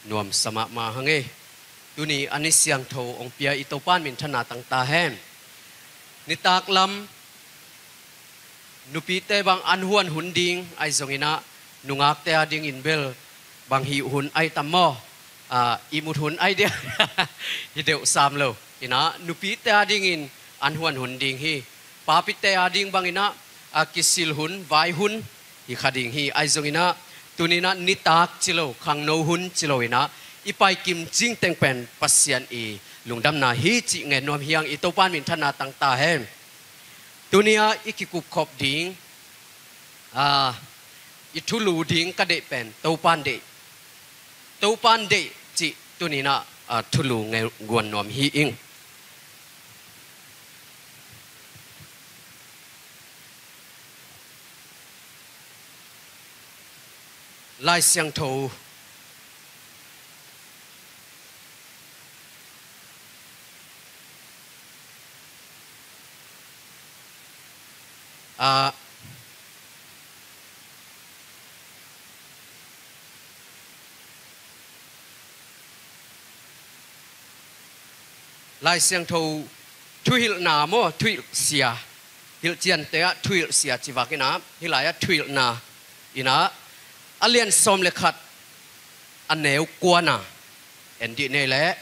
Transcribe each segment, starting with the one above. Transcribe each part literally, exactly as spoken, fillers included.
Nuamsa mahmah hang ei. Tuni a ni siangtho hong pia i Topa in minthanna tang ta hen. Nitak lam nupite bang an huan hun ding ahi zongin ah, nungakte a dingin bel bang hih hun ahi tam maw? Ah, ihmut hun ahi dia hi deuh sam lo. In ah nupite a dingin an huan hun ding hi. Papite a ding bangin ah, ah, kisil hun, vai hun hi kha ding hi. Ahi zongin ah, tuni in ah nitak ci lo, khangno hun ci lo in ah, i pai kim cing teng pen Pasian i lungdamna hi cih ngen nuam hi hang. I Topa in minthanna tang ta hen. Tuni a i kikupkhop ding, ah, i thulu ding ka deih pen Topa in deih, Topa in deih cih tuni in ah, ah, thulu nge-, guan nuam hi ing. Lai Siangtho. Ah, Lai Siangtho thuhilhna maw, thuhilhsia, hilhciante ah thuhilhsia ci vak in ah, hih lai ah thuhilhna in ah, a lian sawm le khat, a neu kuana en dih ni leh.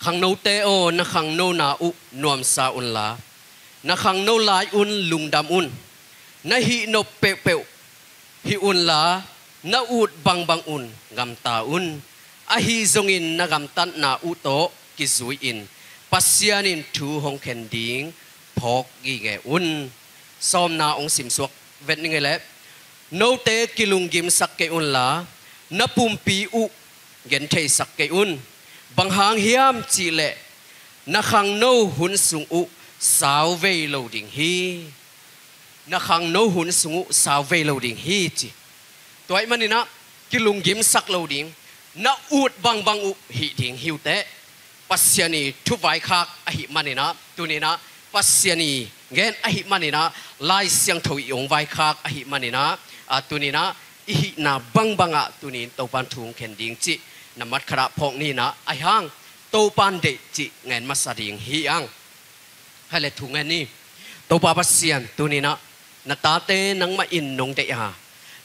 Khangnote aw, na khangnona uh nuamsa unla, na khangno lai un lungdam un. Na hih nop peuhpeuh hih unla, na ut bangbang un gamta un. Ahi zongin na gamtatna uh tawh kizui-in Pasian in thu hong khen ding phawk gige un. Sawmna hong simsuak vet ning ei leh. Note kilunggimsak kei unla, na pumpi uh gentheisak kei un. Bang hang hiam cih leh, na khangno hun sung uh sauvei lo ding hi. Na khangno hun sung uh sauvei lo ding hi ci. Tua ahih manin ah kilunggimsak lo ding, na ut bangbang uh hih ding hi uh teh. Pasian i thuvaikhak ahih manin ah, tuni in ah Pasian i gen ahih manin ah, Lai Siangtho i hong vaikhak ahih manin ah, ah, tuni in ah i hihna bangbang ah tuni in Topa in thu hong khen ding cih na mat khat ah phawk ni in ah, ahi hang Topa in deih cih ngen masa ding hi hang. Khaile thu ngen ni. Topa Pasian, tuni in ah na tate nangmah in nong deih a,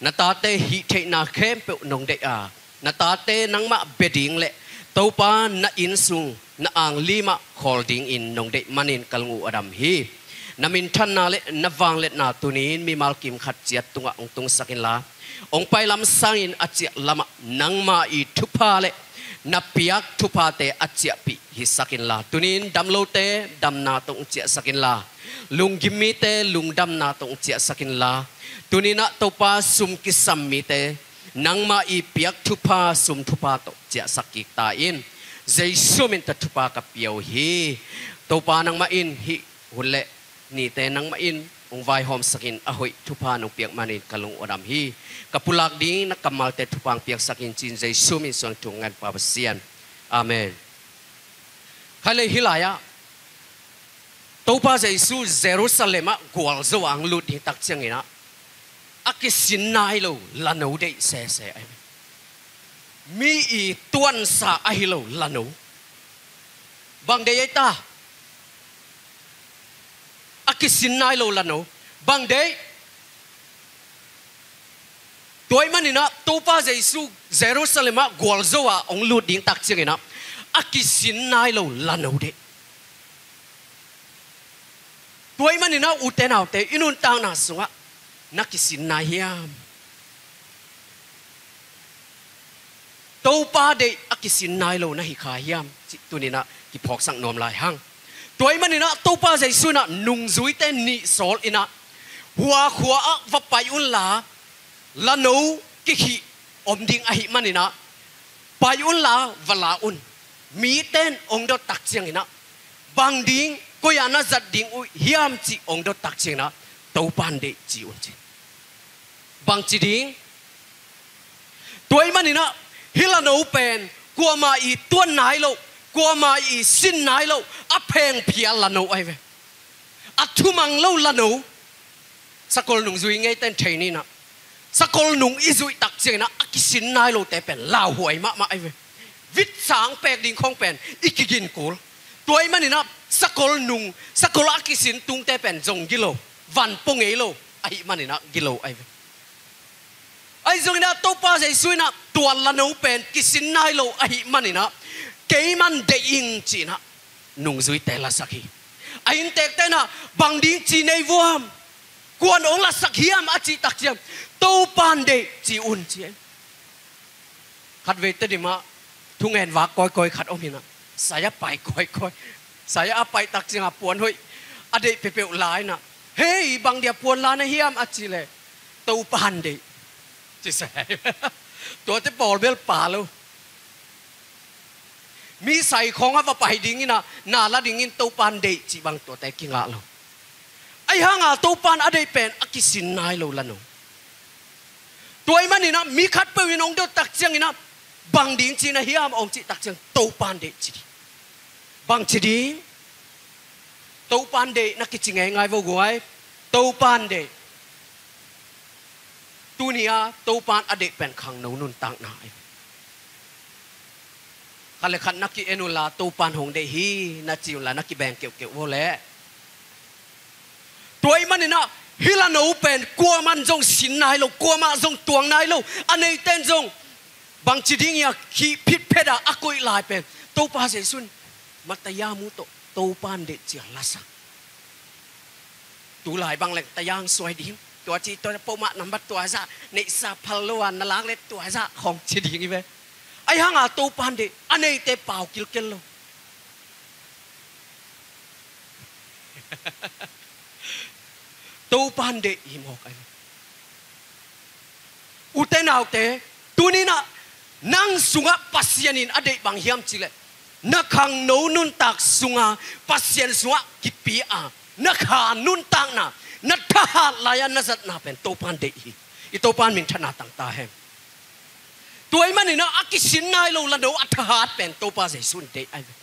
na tate hih theihna khempeuh nong deih a, na tate nangmah bia ding le Topa na inn sung, na anglim ah khawl dingin nong deih manin ka lung uh a dam hi. Na minthanna le na vangliatna tuni in mimal kim khat ciat tungah hong tungsak inla, hong pai lam sangin a ciah lamah nangma i thupha le na piak thuphate a ciahpih hisak inla, tuni in dam lote damna tawh hong ciahsak inla, lunggim mite lungdamna tawh hong ciahsak inla, tuni in ah Topa sum kisam mite nangma i piak thupha, sum thupha tawh ciahsak kik ta in. Jesu min tawh thupha ka pia uh hi. Topa nangmah in hih hun le nite nangmah in hong vaihawmsak in, a hoih thupha nong piak manin ka lung uh a dam hi. Ka pulak ding na kammalte thupha hong piaksak in ci-in Jesu min suang thu ngen Pa Pasian. Amen. Khaile hih lai ah Topa Jesu Jerusalem ah gualzo ah hong lut ding tak ciangin ah, a kisin nai lo lano deih sese ahi. Mi i tuansa ahi lo lano. Bang deih ei ta? A kisin nai lo lano. Bang deih? Tua ahih manin ah Topa Jesu Jerusalem ah gualzo ah hong lut ding tak ciangin ah, a kisin nai lo lano deih. Tua ahih manin ah ute naute, i nuntakna sungah na kisin nai hiam? Topa deih a kisin nai lo na hi kha hiam cih tuni in ah kiphawksak nuam lai hang. Tua ahih manin ah Topa Jesu in ah nungzuite nih sawl in ah, hua khua ah va pai unla, lano kikhih om ding ahih manin ah, pai unla va la un. Mite in hong dot tak ciangin ah, bang ding, koi ah na zat ding uh hiam cih hong dot tak ciangin ah, Topa in deih ci un ci. Bangci ding? Tua ahih manin ah hih lano pen kuamah i tuan nai lo, kuamah i sin nai lo, a phengphia lano ahi ve. A thumang lo lano. Sakol nungzui ngeite in thei ni in ah, Sakol nung i zuih tak ciangin ah a kisin nai lote pen lauhuai mahmah ahi ve. Vitsang pek ding khong pen i kigin kul. Tua ahih manin ah sakol nung, sakol a kisin tungte pen zong gilo, van pua ngei lo ahih manin ah gilo ahi ve. Ahi zongin ah Topa Jesu in ah tua lano pen kisin nai lo ahih manin ah keiman deih ing ci-in ah nungzuite lasak hi. A inntekte in ah bang ding ci nei vuam, kuan hong lasak hiam a cih tak ciang, Topa'n deih ci un ci. Khatvei Tedim ah thungen vak kawikawi khat om in ah, sai a pai kawikawi, sai a pai tak ciang a puan hoih a deih peuhpeuh la in ah, "Hei, bang dia puan la na hiam?" a cih leh, "Topa'n deih," ci sai. Tuate pawl bel pha lo. Mi sai khawng a va pai dingin ah na la dingin Topa'n deih cih bang tuate kingah lo. Ahi hang a Topa'n a deih pen a kisin nai lo lano. Tua ahih manin ah mi khatpeuh in hong dot tak ciangin ah, "Bang ding ci na hiam?" hong cih tak ciang, "Topa'n deih," ci ding. Bang ci ding? Topa'n deih na kici ngeingai vo guai. Topa'n deih. Tuni a Topa'n a deih pen khangno nuntakna ahi. Khat le khat na ki-en unla, "Topa'n hong deih hi," na ci unla, na kibeng keuhkeuh vo leh. Tua ahih manin ah hih lano pen kuaman zong sin nai lo, kuamah zong tuang nai lo. A neite'n zong bang ci ding hia, khih phitphet a a koih lai pen Topa Jesu in Matthai mu tawh Topa'n deih ci a lasak. Tulai bang leng tayang suai ding. Tua ci, tua pawh mah nambat tua zah, neihsa phal lo a na lak leh tua zah khawng ci ding hi ve. Ahi hang a Topa'n deih, a neite pau kilkel lo. Topa'n deih hi mawk ahi. Ute naute, tuni in ah nang sungah Pasian in a deih bang hiam cih leh, na khangno nuntak sungah Pasian sungah kipia a, na kha nuntakna, na thahat lai-a na zatna pen Topa'n deih hi. I Topa'n minthanna tang ta hen. Tua ahih manin ah a kisin nai lo lano a thahat pen Topa Jesu in deih ahi ve.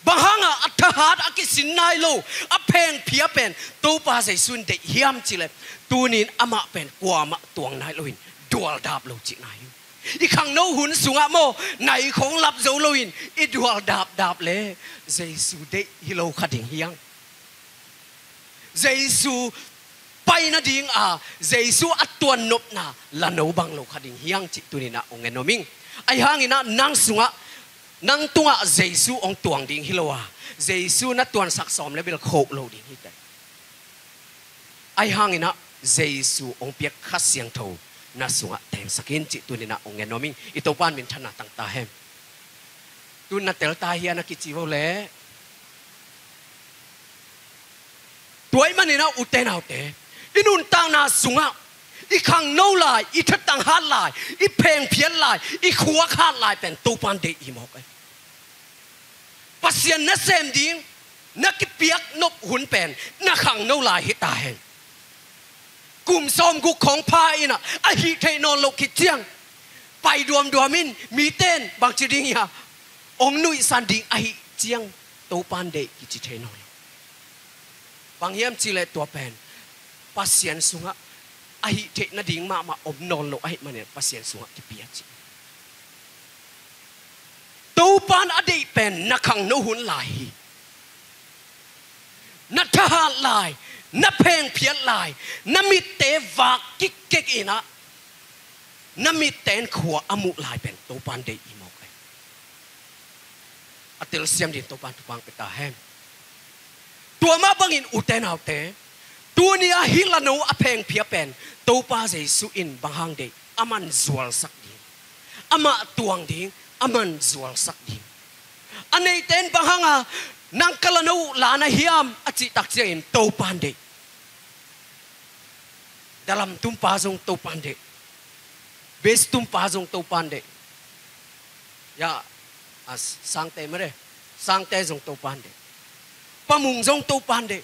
Bang hang a a thahat a kisin nai lo, a phengphia pen Topa Jesu in deih hiam cih leh, tuni in amah pen kuamah tuang nai loin dualdap lo cihna hi. I khangno hun sungah maw, nai khawng lap zo loin i dualdapdap leh Jesu deih hi lo kha ding hi hang. Jesu pai nading a, Jesu a tuannopna lano bang lo kha ding hi hang cih tuni in ah hong en nuam ing. Ahi hangin ah nang sungah, nang tungah Jesu hong tuang ding hi lo a, Jesu na tuansak sawm le bel khoh lo ding hi teh. Ahi hangin ah Jesu hong piak Kha Siangtho na sungah tengsak in cih tuni in ah hong en nuam ing. I Topa'n minthanna tang ta hen. Tu-in na tel ta hia na kici vo leh. Tua ahih manin ah ute naute, i nuntakna sungah, i khangno lai, i thatang hat lai, i phengphiat lai, i khuak hat lai pen Topa'n deih hi mawk ahi. Pasian nasem ding na kipiak nop hun pen na khangno lai hi ta hen. Kum sawmguk khawng pha in ah, a hih theih nawn loh khit ciang, pai duamduam in, mite'n bang ci ding hia, hong nuihsan ding ahih ciang Topa'n deih kici thei nawn lo. Bang hiam cih leh tua pen Pasian sungah a hih theih nading mahmah om nawn lo ahih manin Pasian sungah kipia ci. Topa'n a deih pen na khangno hun lai hi. Na thahat lai, na phengphiat lai, na mitte vak kikkek in ah, na mitte'n khua a muh lai pen Topa'n deih hi mawk ahi. A telsiam dingin Topa'n thupha pia ta hen. Tua mah bangin ute naute, tuni a hih lano a phengphia pen Topa Jesu in bang hang deih, aman zualsak ding, amah tuang ding, aman zualsak ding. A neite'n bang hang a nang ka lano uh la na hiam a cih tak ciangin Topa'n deih. Dalam tumpa zong Topa'n deih. Bes tumpa zong Topa'n deih. Ya, a, sangte mare. Sangte zong Topa'n deih. Pamung zong Topa'n deih.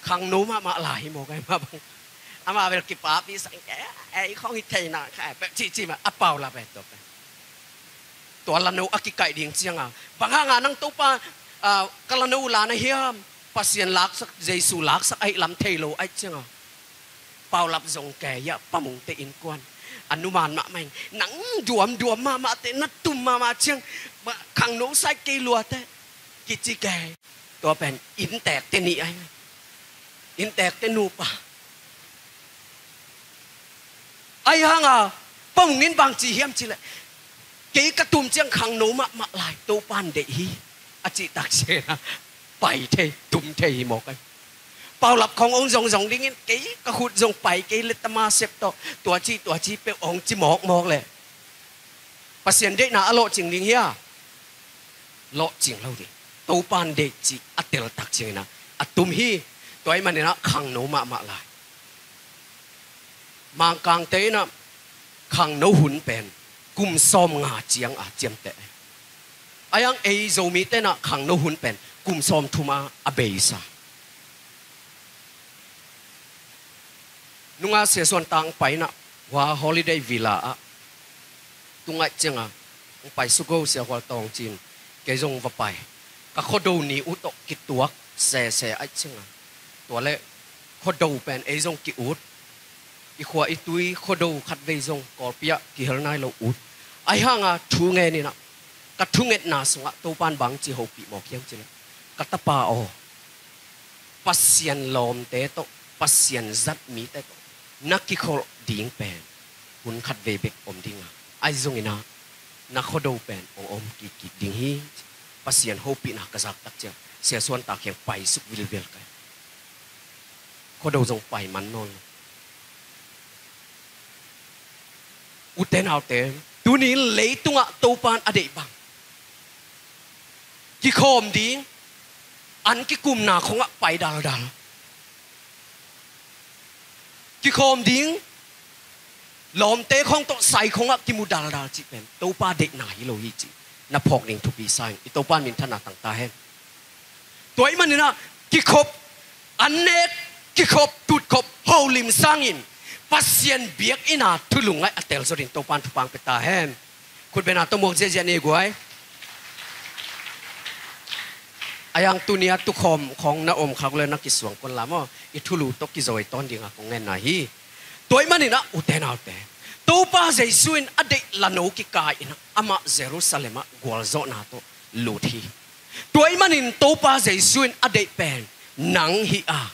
Khangno mahmah lai hi mawk ahi mah bang. Amah bel kipapi sang ke, eh, i khawng hi thei na kha, eh, peuh cihcih mah a paulap eh, tua pen. Tua lano a kikaih ding ciang a, bang hang a nang Topa, ah, ka lano uh la na hiam, Pasian laksak, Jesu laksak ahih lam thei lo ahih ciang a, paulap zong kei a, pamungte innkuan. A numan mahmah in, nang duamduam mahmah teh, na tum mahmah ciang, khangno sai kei lua teh, kici kei. Tua pen innteekte nih ahi. Innteekte nupa. Ahi hanga Pa Mung in bangci hiam cih leh, kei ka tum ciang khangno mahmah lai, Topa'n deih hi, a cih tak ciangin a pai thei, tum thei hi mawk ahi. Paulap khawng hong zongzong dingin, kei ka khut zong pai kei leh, tama sep tawh, tua ci tua ci peuh hong ci mawkmawk leh, Pasian deihna a lawhcing ding hia? Lawhcing lo ding. Topa'n deih cih a tel tak ciangin a, a tum hi. Tua ahih manin a khangno mahmah lai. Mangkangte in a khangno hun pen kum sawmnga ciang a ciamteh. Ahi hang ei Zomite in a khangno hun pen kum sawmthum a a beisa. Nunga Sia Suan tang pai in a, hua holiday villa ah, tung ahih ciang a, hong paisuk o Sia Hual Tawng ci-in, kei zong va pai. Ka Khuado ni uh tawh kituak sese ahih ciang a, tua leh Khuado pen ei zong ki-ut. I khua i tui Khuado khatvei zong Kawlpi ah kihel nai lo ut. Ahi hanga thu ngen in a, ka thungetna sungah Topa'n bangci hopih mawk hiam cih leh, ka tapa aw, Pasian lawmte tawh, Pasian zat mite tawh na kikholh ding pen hun khatvei bek om ding a, ahi zongin a, na Khuado pen hong om kikkik ding hi. Pasian hopihna ka zak tak ciang Sia Suan ta kiang paisuk vilvel ka hi. Khuado zong pai man nawn lo. Ute naute, tuni leitungah Topa'n a deih bang, kikhawm ding, an kikumna khawngah pai daldal, kikhawm ding, lawmte khawng tawh sai khawngah kimu daldal cih pen Topa deihna hi lo hi cih na phawk ding thupi sa ing. I Topa'n minthanna tang ta hen. Tua ahih manin a, kikhop, an nek, kikhop, tutkhop, holim sangin Pasian biakinn a thulu ngaih a tel zaw ding Topa'n thupha hong pia ta hen. Khutbetna tawh muak ziahziah ni guai. Ahi hang tuni a tukhawm khawng na om khak leh na kisuang kei un la maw. I thulu tawh kizawitawn ding a kong ngenna hi. Tua ahih manin a, ute naute, Topa Jesu in a deih lano kikai in a, amah Jerusalem ah gualzawhna tawh lut hi. Tua ahih manin Topa Jesu in a deih pen nang hi a,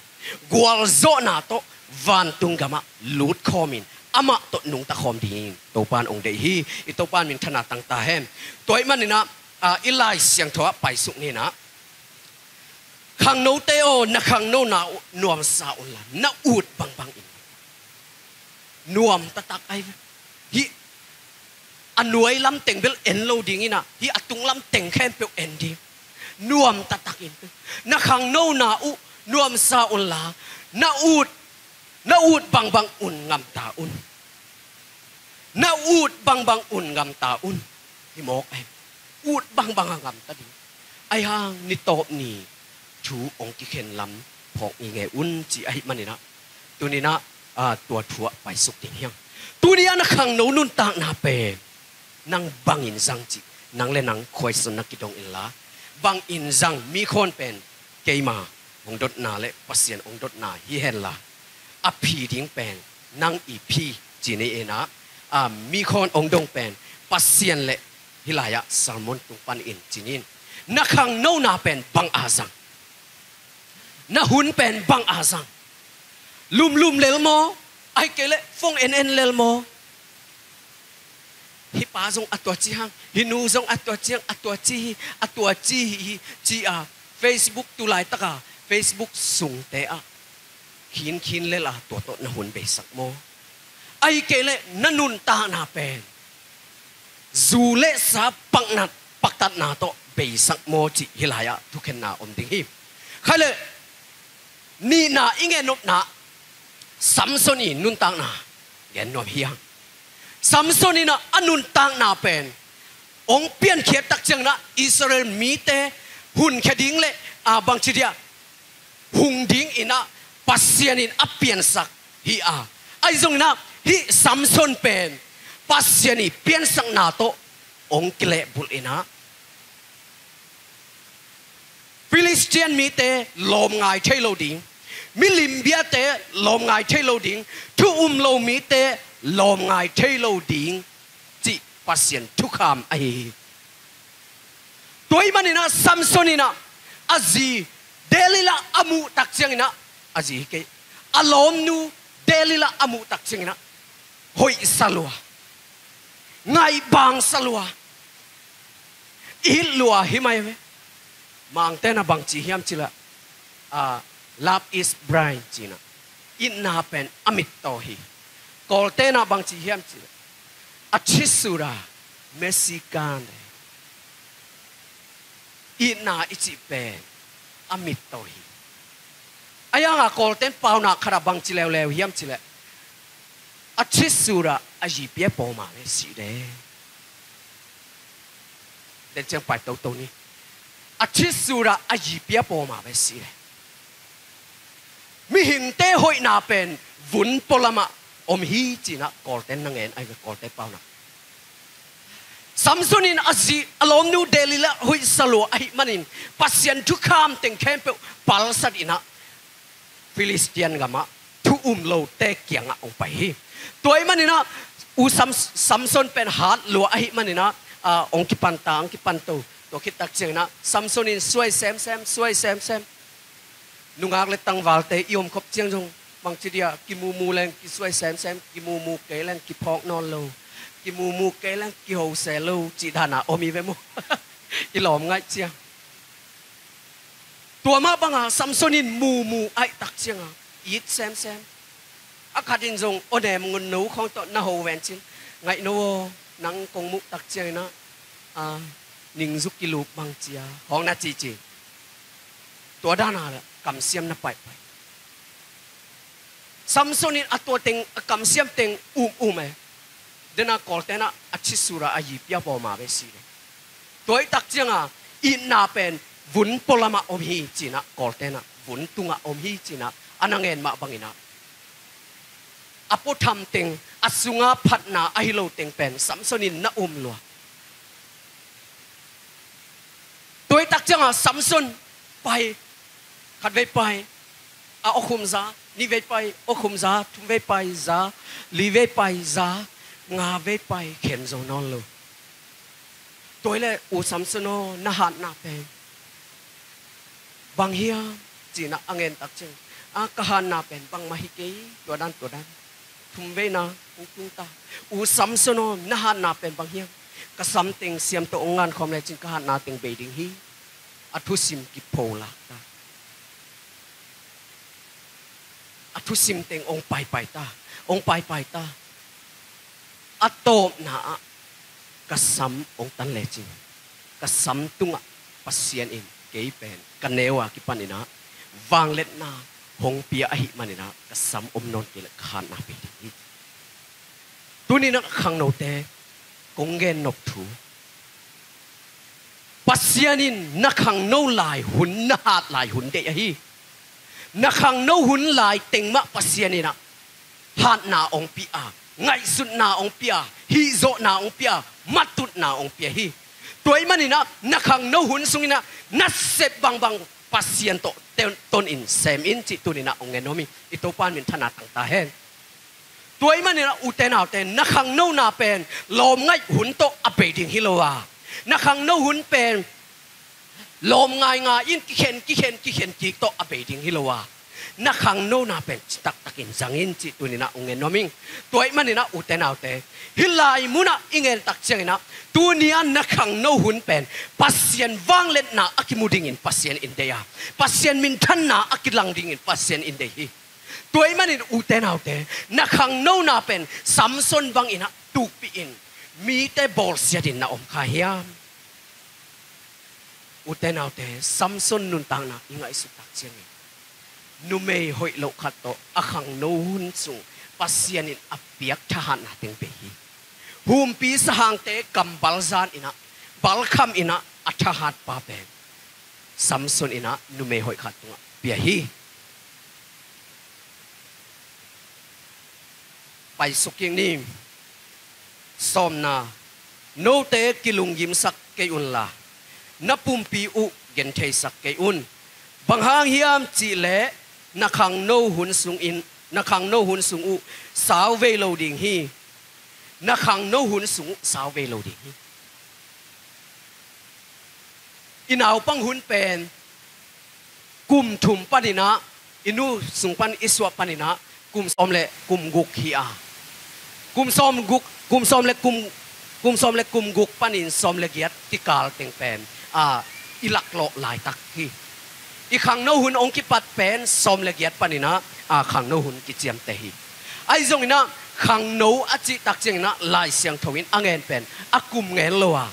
gualzawhna tawh vantung gamah lutkhawmin amah tawh nungta khawm dingin Topa'n hong deih hi. I Topa'n minthanna tang ta hen. Tua ahih manin a, a, i Lai Siangtho ah paisuk ni in a, khangnote aw, na khangnona uh nuamsa unla, na ut bangbang in. Nuam taktak ahi ve. Hih a nuai lam teng bel en lo ding in a, hih a tung lam teng khempeuh en ding. Nuam taktak in. Na khangnona uh nuamsa unla, na ut, na ut bangbang un, ngamta un. Na ut bangbang un, ngamta un. Hi mawk ahi. Ut bangbang a ngamta ding. Ahi hang ni tawp ni thu hong kikhen lam phawk ngei un ci ahih manin a, tuni in a, a, tua thu ah paisuk ding hi hang. Tuni a na khangno nuntakna pen nang bangin zang cih nang le nang khuaison na kidong inla, bangin zang, mi khawn pen keima hong dotna le Pasian hong dotna hi henla, a phi ding pen nang i phi ci ni in a, a, mi khawn hong dong pen Pasian le hih lai-ah sermon tung panin ci ni in. Na khangnona pen bang a zang? Na hun pen bang a zang? Lumlum lel maw? Ahih kei leh phone en en lel maw? Hih pa zong a tua ci hang, hih nu zong a tua ci hang, a tua ci hi, a tua ci hi, ci a, Facebook tu laitaka Facebook sungte ah khinkhin lel a, tua tawh na hun beisak maw? Ahih kei leh na nuntakna pen zu le sa paknat, paktatna tawh beisak maw cih hih lai-ah thukhenna om ding hi. Khai le nihna i gen nopna, Samson i nuntakna gen nuam hi hang. Samson in a, a nuntakna pen hong piankhiat tak ciangin a, Israel mite hunkhia ding le, a, bangci dia hung ding in a, Pasian in a piansak hi a. Ahi zongin a, hih Samson pen Pasian i piansakna tawh hong kilehbulh in a, Philistine mite lawm ngai thei lo ding, milim biate lawm ngai thei lo ding, thu um lo mite lawm ngai thei lo ding cih Pasian thukham ahi hi. Tua ahih manin ah Samson in ah a zi Delilah a muh tak ciangin ah, a zi hi kei, a lawmnu Delilah a muh tak ciangin ah hoihsa lua, ngaihbangsa lua, it lua hi mai ve. Mangte in ah bangci hiam cih leh, ah, love is blind ci-in ah, itna pen a mittaw hi. Kawlte in ah bangci hiam cih leh, a chisura mesikan, itna i cih pen a mittaw hi. A yang a Kawlte in paunak khat ah bangci leuleu hiam cih leh, a chisura a zi pia pawma ve si de. Den ciang pai toto ni. A chisura a zi pia pawma ve si de. Mihingte hoihna pen vun pualamah om hi ci-in ah Kawlte in na ngen ahi ve, Kawlte paunak. Samson in a zi, a lawmnu Delilah hoihsa lua ahih manin Pasian thukham teng khempeuh palsat in ah Philistine gamah thu um lote kiangah hong pai hi. Tua ahih manin ah u Sam-, Samson pen hat lua ahih manin ah, ah, hong kipan ta, hong kipan to. Tua khit tak ciangin ah Samson in suai semsem, suai semsem. Nungak le tangvalte i omkhop ciang zong bangci dia, kimumu leng kisuai semsem, kimumu kei leng kiphawk nawn lo, kimumu kei leng kiho se lo cih dan a om hi ve maw? I lawm ngaih ciang. Tua mah bang a Samson in mumu ahih tak ciang a it semsem. A khat in zong aw nem ngun no khawng tawh na ho ven cin, ngaih no aw, nang kong muh tak ciangin ah, ah, ningzuk kiluk bang ci a, hawng na cici. Tua dan a kamsiam na paihpaih. Samson in a tua teng, a kamsiam teng um um e. Den a Kawlte in ah a chisura a zi pia pawma ve si de. Tua ahih tak ciang a itna pen vun pualamah om hi ci-in ah Kawlte in ah vun tungah om hi ci-in ah a na ngen mah bangin ah a puatham teng, a sunga phatna ahi lo teng pen Samson in na um lua. Tua ahih tak ciang a Samson pai, khatvei pai, a awkhum za, nihvei pai, awkhum za, thumvei pai za, livei pai za, ngavei pai khen zo nawn lo. Tua hi leh u Samson aw, na hatna pen bang hiam ci-in ah a ngen tak ciang, a ka hatna pen bangmah hi kei, tua dan, tua dan. Thumveina hong tung ta. U Samson aw, na hatna pen bang hiam? Ka sam teng siam tawh hong ngankhawm lecin ka hatna teng bei ding hi. A thusim kipholak ta. A thusim teng hong paipai ta, hong paipai ta. A tawpna ah ka sam hong tan lecin, ka sam tungah Pasian in kei pen ka neu a kipan in ah vangliatna hong pia ahih manin ah ka sam om nawn kei leh ka hatna bei ding hi. Tuni-in ah khangnote kong gen nop thu, Pasian in na khangno lai hun, na hat lai hun deih ahi. Na khangno hun lai teng mah Pasian in ah hatna hong pia, ngaihsutna hong pia, hihzawhna hong pia, matutna hong pia hi. Tua ahih manin ah na khangno hun sungin ah na sep bangbang Pasian tawh ton, tonin sem in cih tuni-in ah hong ngen nuam hi. I Topa in minthanna tang ta hen. Tua ahih manin ah ute naute, na khangnona pen lawmngaih hun tawh a bei ding hi lo a, na khangno hun pen lawm ngaingai in kikhen, kikhen, kikhen kik tawh a bei ding hi lo a, na khangnona pen citak takin zang in cih tuni-in ah hong ngen nuam ing. Tua ahih manin ah ute naute, hih lai munah i ngen tak ciangin ah tuni-a na khangno hun pen Pasian vangliatna a kimu dingin Pasian in deih a, Pasian minthanna a kilang dingin Pasian in deih hi. Tua ahih manin ute naute, na khangnona pen Samson bangin ah tukpih in mite bawlsiatin na om kha hiam? Ute naute, Samson nuntakna i ngaihsut tak ciangin numei hoih loh khat tawh a khangno hun sung Pasian in a piak thahatna teng bei hi. Humpi sahangte kam balzan in ah, balkham in ah a thahat pa pen Samson in ah numei hoih khat tungah pia hi. Paisuk kik ni. Sawmna. Note kilunggimsak kei unla, na pumpi uh gentheisak kei un. Bang hang hiam cih leh na khangno hun sungin, na khangno hun sung uh sau vei lo ding hi. Na khangno hun sung uh sau ve lo ding hi. I naupang hun pen kum thum paninah, i nu sung pan i suah paninah kum sawm le kum guk hi a, kum sawm guk, kum sawm le kum, kum sawm le kum guk panin sawm le giat kikal teng pen a, i laklawh laitak hi. I khangno hun hong kipat pen sawm le giat paninah a, khangno hun kiciamteh hi. Ahi zonginah khangno a cih tak cianginah Lai Siangtho in a ngen pen a kum ngen lo a,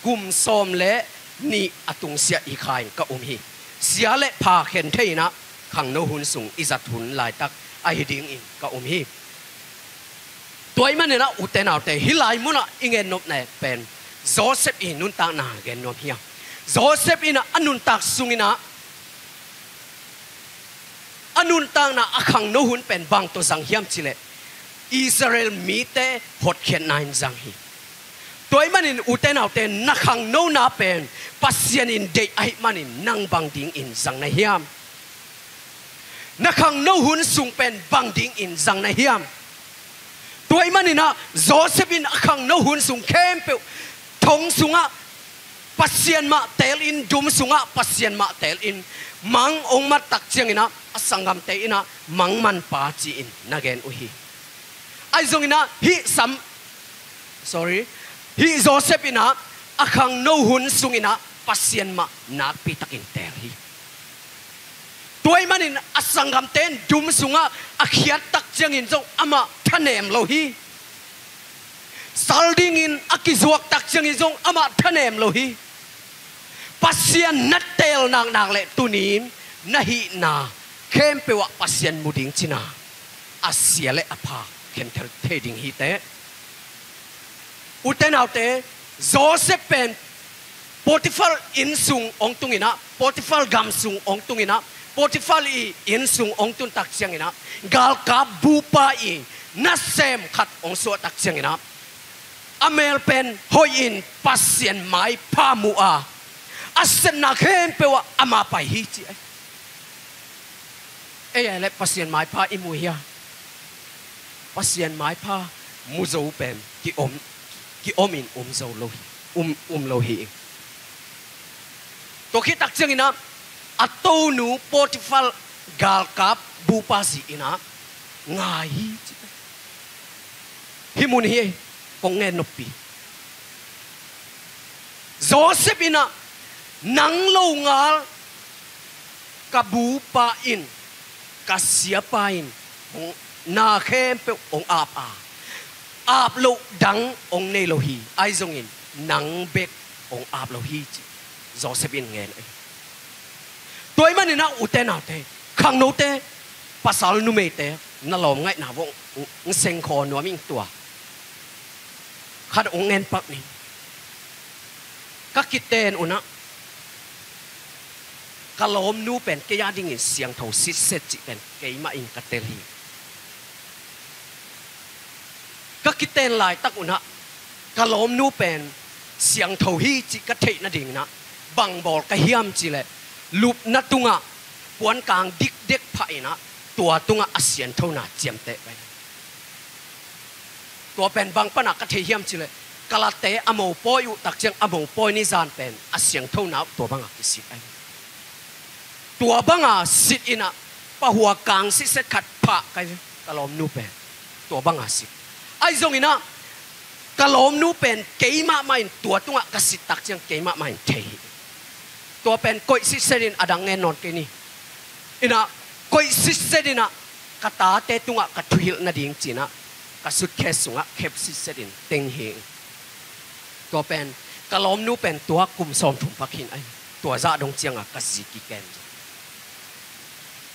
kum sawm le nih a tungsiah i kha in ka um hi. Sia le pha khen thei inah khangno hun sung i zat hun laitak ahi dingin ka um hi. Tua ahih maninah ute naute, hih lai munah i gen nopna pen Joseph i nuntakna gen nuam hiam? Joseph inah a nuntak sunginah a nuntakna a khangno hun pen bang tawh zang hiam cileh Israel mite hotkhiatna in zang hi. Tua ahih manin ute naute, na khangnona pen Pasian in deih ahih manin nang bang dingin zang na hiam? Na khangno hun sung pen bang dingin zang na hiam? Tua ahih maninah Joseph in a khangno hun sung khempeuh thong sungah Pasian mah teelin, dum sungah Pasian mah teelin mang hong mat tak cianginah a sanggamte inah mangmanpa ci-in na gen uh hi. Ahi zonginah hih sam, sorry, hih Joseph inah a khangno hun sunginah Pasian mah nakpitakin teel hi. Tua ahih manin a sanggamte in dum sungah a khiat tak ciangin zong amah thanem lo hi. Sal dingin a kizuak tak ciangin zong amah thanem lo hi. Pasian na teel naknak le tuni-in na hihna khempeuh ah Pasian mu ding cina a sia le a pha khentel thei ding hi teh. Ute naute, Joseph pen Potiphar inn sung hong tunginah, Potiphar gam sung hong tunginah, Potiphar i inn sung hong tun tak cianginah galkap bupa i nasem khat hong suah tak cianginah a mel pen hoihin Pasian maipha mu a, a sepna khempeuh ah ama pai hi ci ai. Ei, ei le Pasian maipha i mu hia? Pasian maipha mu zo pen ki-om, ki-om in um zo lo hi, um, um lo hi. Tua khit tak cianginah a tonu Potiphar galkap bupa zi inah ngai hi ci. Hih mun hi ei, kong ngen noppi. Joseph inah nang lo ngal ka bupa in, ka siapa in hong, na khempeuh hong ap a, ap loh dang hong nei lo hi. Ahi zongin nang bek hong ap lo hi ci Joseph in ngen ahi. Tua ahih maninah ute naute, khangnote, pasal numeite, na lawm ngaihna vong ng sengkhaw nuam ing tua. Khat hong ngen pak ning. Ka kiten unah ka lawmnu pen kei a dingin siangtho sitset cih pen keimah in ka tel hi. Ka kiten laitak unah ka lawmnu pen siangtho hi cih ka theih nadinginah bang bawl ka hiam cihleh lupna tungah puankang dikdek phah inah tua tungah a sianthona ciamteh pai. Tua pen bang panah ka thei hiam cihleh ka late a mopawi uh tak ciang a mopawi ni zan pen a sianthona uh tua bangah kisit ahi. Tua banga sit inah pahua kang sitset khat phah kai ve, ka lawmnu pen. Tua banga sit. Ahi zonginah ka lawmnu pen keimah mah in tua tungah ka sit tak ciang keimah mah in thei hi. Tua pen koih sitset in a dang ngen nawn kei ni. Inah koih sitset inah ka tate tungah ka thuhilh nading cinah ka suitcase sungah khep sitset in teng hi. Tua pen ka lawmnu pen tua kum sawmthum pak hin ahi. Tua zah dong cianga ka zi kiken.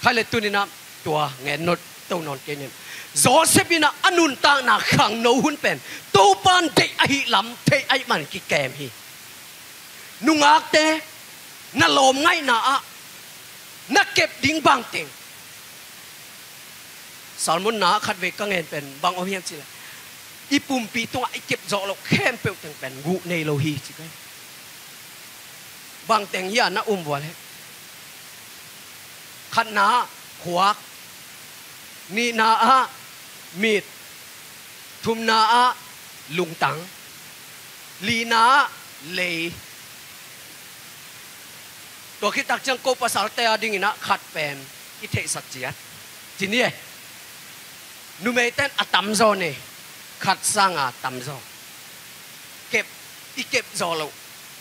Khai le tuninah tua ngen nawn to nawn kei nin. Joseph inah a nuntakna khangno hun pen Topan deih ahi lam theih ahih man kikem hi. Nungakte, na lawm ngaihna ah na kep ding bangteng. Salmon na khatvei ka ngen pen bang om hiam cihleh i pumpi tungah i kep zawh loh khempeuh teng pen guh nei lo hi ci kai. Bangteng hi a na um vua le khatna ah khuak, nihna ah mit, thumna ah lungtang, lina ah lei. Tua khit tak ciang ko pasalte a dingin ah khat pen i theihsak ciat ci ni e. Numeite'n a tamzaw nei, khat sanga tamzaw. Kep, i kep zaw loh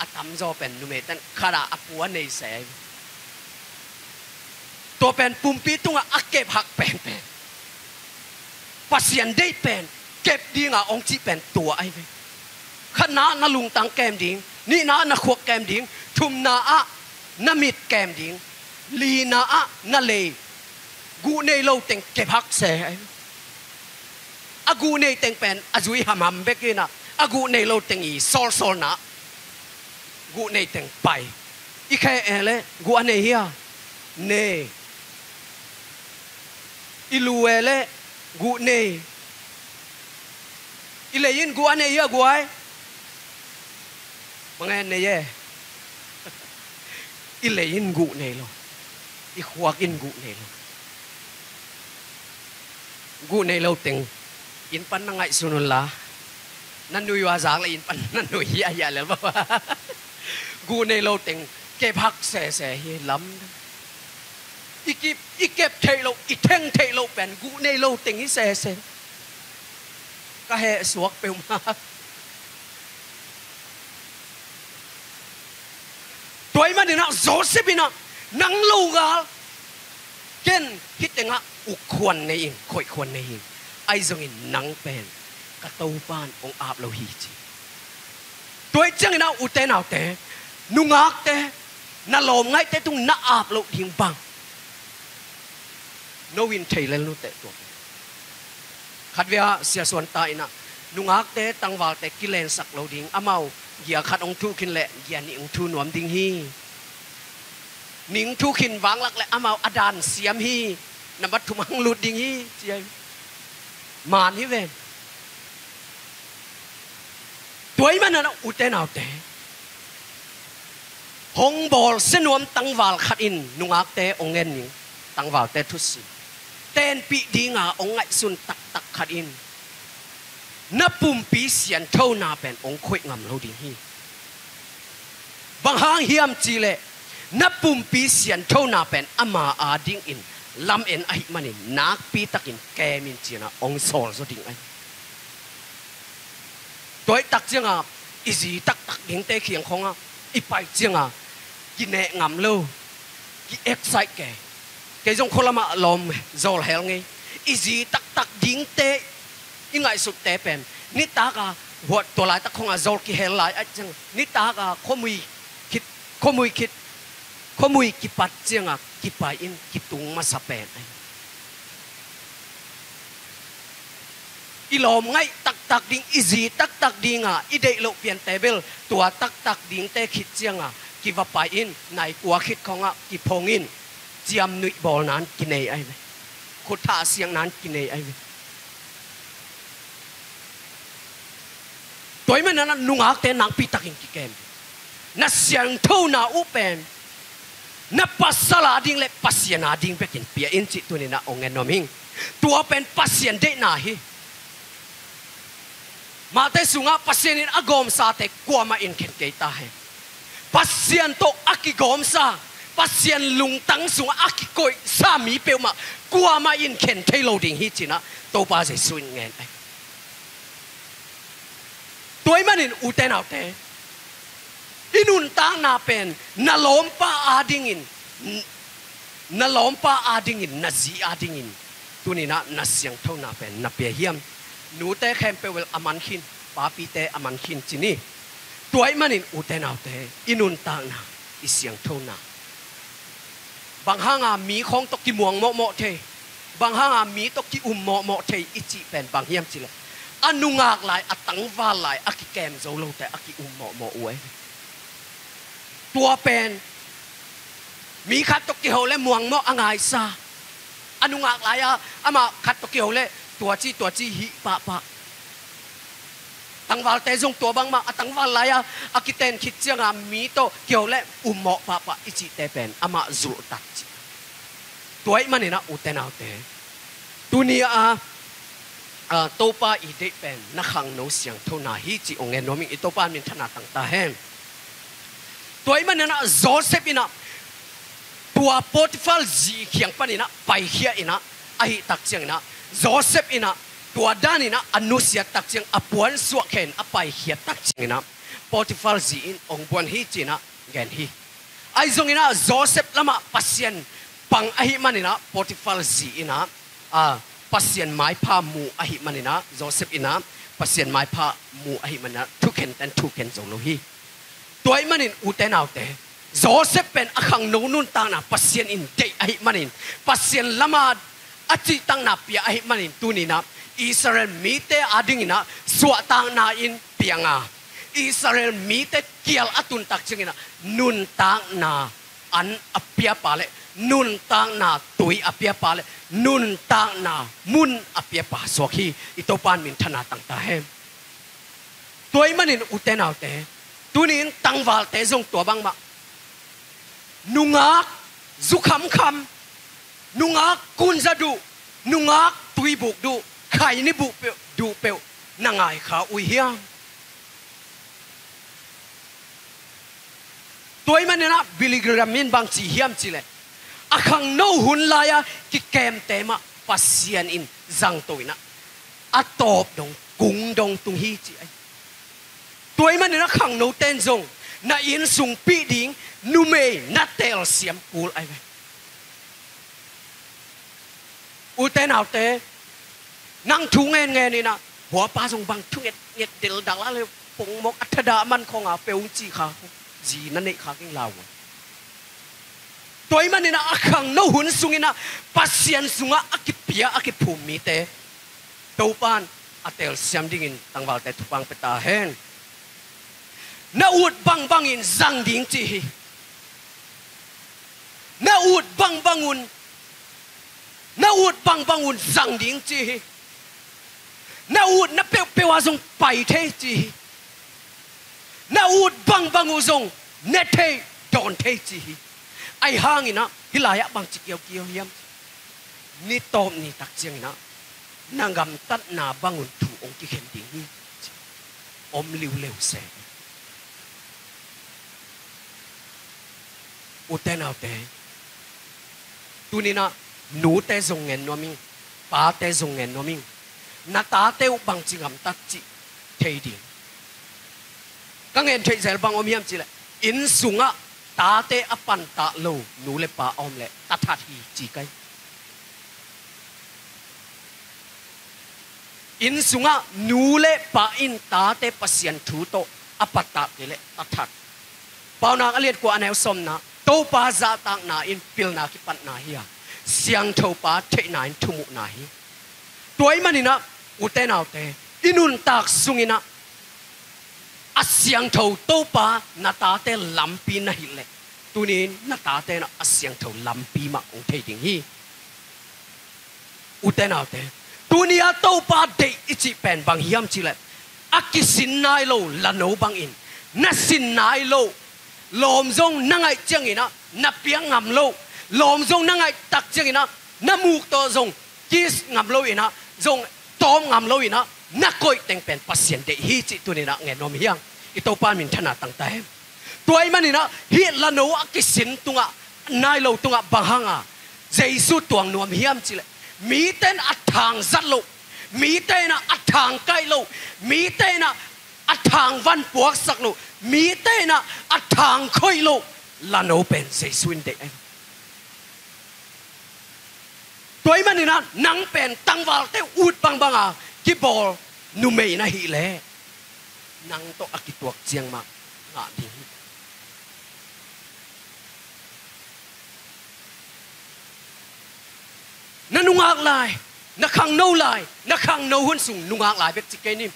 a tamzaw pen numeite'n khat a a pu a nei se. Tua pen pumpi tungah a kep hak penpen, Pasian deih pen, kep dinga hong cih pen tua ahi ve. Khatna ah na lungtang kem ding, nihna ah na khuak kem ding, thumna ah na mit kem ding, lina ah na lei. Guh nei lo teng kep hak se ahi ve. A guh nei teng pen a zui hamham bek in ah, a guh nei lo teng i sawlsawlna, guh nei teng pai. I khe e leh guh a nei hia? Nei. I lu e leh guh nei. I lei in guh a nei hia, guai? Bang e, nei e. I lei in guh nei lo. I khuak in guh nei lo. Guh nei lo teng inn pan na ngaihsun un la, na nui uh a zak leh inn pan na nui hiahhiah lel bang. Guh nei lo teng kep hak sese hi lam. I kep, i kep theih loh, i theng theih loh pen guh nei lo teng hi sese. Ka heh suak peuhmah. Tua ahih manin ah Joseph in ah, nang lo gal, ken hih tengah uk khuan nei ing, khoih khuan nei ing. Ahi zongin nang pen ka Topa'n hong ap lo hi, ci. Tua ahih ciangin ah ute naute, nungakte, na lawmngaihte tung na ap loh ding bang no in thei lel nuteh tua. Khatvei ah Sia Suan ta in ah, nungakte tangvalte kilensak lo ding, amau gia khat hong thuh khin leh gia nih hong thuh nuam ding hi. Nih hong thuh khin vanglak leh amau a dan siam hi. Nambat thum ah hong lut ding hi, ci ahi. Maan hi ven. Tua ahih manin ah ute naute, hong bawlsia nuam tangval khat in nungakte hong en ning, tangvalte thusim tenpih dinga hong ngaihsun taktak khat in na pumpi sianthona pen hong khoih ngam lo ding hi. Bang hang hiam cih leh, na pumpi sianthona pen ama adingin lamen ahih manin nakpi takin kem in, ci-in ah hong sawl zaw ding ahi. Tua ahih tak cianga i zi taktak dingte kiang khawngah i pai cianga kineh ngam lo, ki-excite kei. Kei zong khua lamah lawm zawl hel ngei. I zi taktak dingte, i ngaihsutte pen nitaka, huat tua laitak khawngah zawl kihel lai ahih cianga nitaka khuamui khit, khuamui khit, khuamui kipat cianga kipai in kitung masa pen ahi. I lawmngaih taktak ding, i zi taktak dinga i deih loh piante bel tua taktak dingte khit cianga kiva pai in, nai kua khit khawngah kiphong in, ciamnuih bawlna in kinei ahi ve. Khut thah siakna in kinei ahi ve. Tua ahih manin ah nungakte nakpi takin kikem. Na siangthona uh pen na pasal ading le Pasian ading bekin pia in, cih tuni-in ah hong en nuam ing. Tua pen Pasian deihna hi. Matthai sungah Pasian in a gawmsate kuamah in khen kei ta hen. Pasian tawh a kigawmsa, Pasian lungtang sungah a kikoihsa mi peuhmah kuamah in khen thei lo ding hi, ci-in ah Topa Jesuh in ngen ahi. Tua ahih manin ute naute, i nuntakna pen na lawmpa adingin, na lawmpa adingin, na zi adingin tuni-in ah na siangthona pen na pia hiam? Nute khempeuh bel a man khin, papite a man khin ci ni. Tua ahih manin ute naute, i nuntakna, i siangthona, bang hanga mi khawng tawh kimuang mawhmawh thei, bang hanga mi tawh ki-um mawhmawh thei i cih pen bang hiam cih leh, a nungak lai, a tangval lai a kikem zo lote a ki-um mawhmawh uh ahi. Tua pen mi khat tawh kiho le muangmawh a ngaisa, a nungak lai-a amah khat tawh kiho le tuaci tuaci hih pahpah. Tangvalte zong tua bangmah, a tangval lai-a a kiten khit cianga mi tawh kiho le ummawh pahpah i cihte pen amah zulhtak cih. Tua ahih manin ah ute naute, tuni-a ah, Topa i deih pen na khangno siangtho na hi cih hong ngen nuam ing. I Topa min thana tang ta hen. Tua ahih manin ah Joseph in ah tua Potiphar zi kiang panin ah paikhia in ah, ahih tak ciangin ah Joseph in ah tua danin ah a nusiat tak ciang a puansuah khen a paikhiat tak ciangin ah Potiphar zi in hong buan hi ci-in ah gen hi. Ahi zongin ah Joseph lamah Pasian pang ahih manin ah Potiphar zi in ah, ah, Pasian maipha mu ahih manin ah Joseph in ah Pasian maipha mu ahih manin ah thukhen ten thukhen zo lo hi. Tua ahih manin ute naute, Joseph pen a khangno nuntakna Pasian in deih ahih manin, Pasian lama a cihtakna pia ahih manin tuni-in ah Israel mite adingin ah suahtakna in piang a, Israel mite kial a tun tak ciangin ah nuntakna an a piapa le nuntakna tui a piapa le nuntakna mun a piapa suak hi. I Topa in min thana tang ta hen. Tua ahih manin ute naute, tuni-in tangvalte zong tua bangmah, nungak zukhamkham, nungak kunza duh, nungak tuibuk duh, khaini buh peuh, duh peuh na ngai kha uh hiam? Tua ahih manin ah Billy Graham in bang ci hiam cih leh, a khangno hun lai-a kikemte mah Pasian in zangto in ah a tawp dong kung dong tung hi ci ahi. Tua ahih manin ah khangnote in zong na innsungpih ding numei na telsiam kul ahi ve. Ute naute, nang thu ngen ngen in ah, huapa zong bang thu nget nget del dal a le pongmawk a thadah man khawng a peuh hong ci kha, zi na neih kha keng lau. Tua ahih manin ah a khangno hun sungin ah Pasian sungah a kipia a kiphum mite Topa in a telsiam dingin tangvalte thupha pia ta hen. Na ut bangbangin zang ding ci hi. Na ut bangbangun, na ut bangbangun zang ding ci hi. Na utna peuhpeuh ah zong pai thei ci hi. Na ut bangbang uh zong ne thei, dawn thei ci hi. Ahi hangin ah hih lai-ah bang ci kiaukiau hiam? Ni tawp ni tak ciangin ah na gamtatna bangun thu hong kikhen ding hi. Om liuleu se. Ute naute, tuni-in ah nute zong ngen nuam ing, pate zong ngen nuam ing. Na tate uh bangci gamtat cih thei ding. Ka ngen theih zel bang om hiam cih leh, inn sungah tate a pantah lo nu le pa a om leh tathat hi ci kei. Inn sungah nu le pa in tate Pasian thu tawh a pattah kei leh tathat. Paunak a lian kua a neu sawmna, Topa zahtakna in pilna kipatna hi a, siangtho pa theihna in thumuhna hi. Tua ahih manin ah ute naute, i nuntak sungin ah a siangtho Topa na tate lampi na hilh leh, tuni-in na tate in ah a siangtho lampi mah hong thei ding hi. Ute naute, tuni-a Topa deih i cih pen bang hiam cih leh, a kisin nai lo lano bangin na sin nai lo, lawm zong na ngaih ciangin ah na piak ngam lo, lawm zong na ngaih tak ciangin ah na muk tawh zong kiss ngam lo in ah, zong tawm ngam lo in ah na koih teng pen Pasian deih hi cih tuni-in ah ngen nuam hi hang. I Topa min thana tang ta hen. Tua ahih manin ah hih lano a kisin tungah, nai lo tungah bang hanga Jesu tuang nuam hiam cih leh, mite in a thang zat loh, mite in ah a thang kaih loh, mite in ah a thang van puaksak loh, mite in ah a thang khoih loh lano pen Jesu in deih ahi. Tua ahih manin ah nang pen tangvalte ut bangbang a kibawl numei na hih leh, nang tawh a kituak ciang mah ngah ding hi. Na nungak lai, na khangno lai, na khangno hun sung nungak lai bek ci kei ni.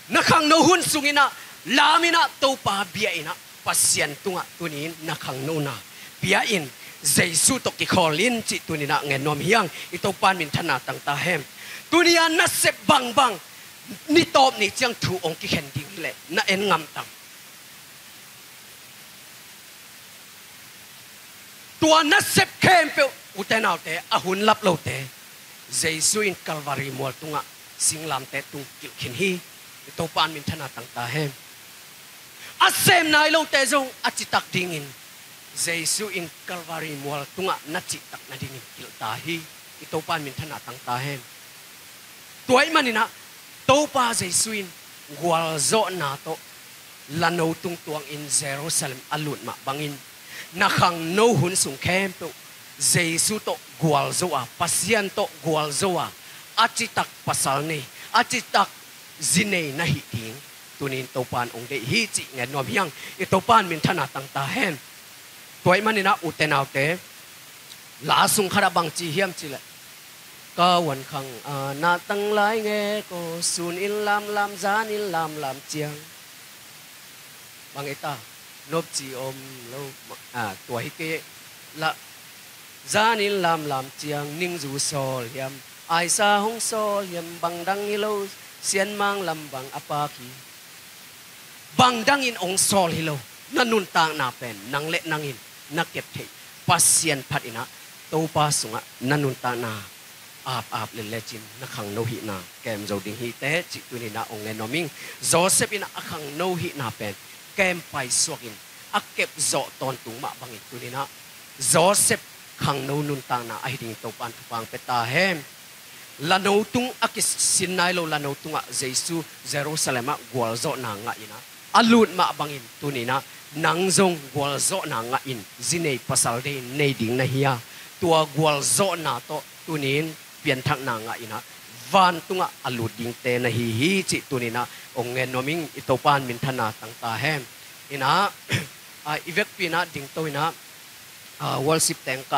Na khangno hun sungin ah, lam in ah, Topa bia in ah, Pasian tungah tuni-in na khangnona bia in, Jesu tawh kikhawl in cih tuni-in ah ngen nuam hi hang. I Topa min thana tang ta hen. Tuni-a nasep bangbang ni tawp ni ciang thu hong kikhen ding hi leh na en ngam tang. Tua nasep khempeuh, ute naute, a hun lap lote, Jesu in Calvary mual tungah singlamteh tung kilh khin hi. I Topa in minthanna tang ta hen. A sem nai lote zong a citak dingin Jesu in Calvary mual tungah na cihtak nadingin kilh ta hi. I Topa in minthanna tang ta hen. Tua ahih maninah Topa Jesu in gualzawhna tawh lano tung tuangin Jerusalem a lut mah bangin na khangno hun sung khempeuh Jesu tawh gualzo a, Pasian tawh gualzo a, a citak pasal nei, a citak zi nei na hih ding tunin Topa in ong deih hi cih ngen nuam hi hang. I Topa in minthanna tang ta hen. Tua ahih maninah ute naute, la sung khatah bang ci hiam cihleh, ka wan khang a na tang lai nge ko, sun in lamlam, zan in lamlam ciang. Bang ei ta, nopci om lo, a, tua hi kei la, zan in lamlam ciang, ningzu sawl hiam, aisa hong sawl hiam, bang dang hi lo, sianmang lam bang a pak hi. Bang dangin ong sawl hi lo, na nuntakna pen nang le nangin na kep theih Pasian phat inah Topa sungah na nuntakna ap ap le lecin na khangno hihna kem zo ding hi teh cih tuninah ong ngen nuam ing. Joseph inah a khangno hihna pen kem paisuakin a kep zawh tawntung mah bangin tuninah Joseph khangno nuntakna ahi dingin Topa in thupha ong pia ta hen. Lano tung a kisin nai lo lano tungah Jesu Jerusalem ah gualzawhna ngah inah a lut mah bangin tuninah nang zong gualzawhna ngah in zi nei pasal nei ding na hi a, tua gualzawhna tawh tunin pianthakna ngah inah vantungah a lut dingte na hi hi cih tuninah ong ngen nuam ing. I Topa in minthanna tang ta hen. Inah, a, i vekpi inah dingto inah, a, worship teng kah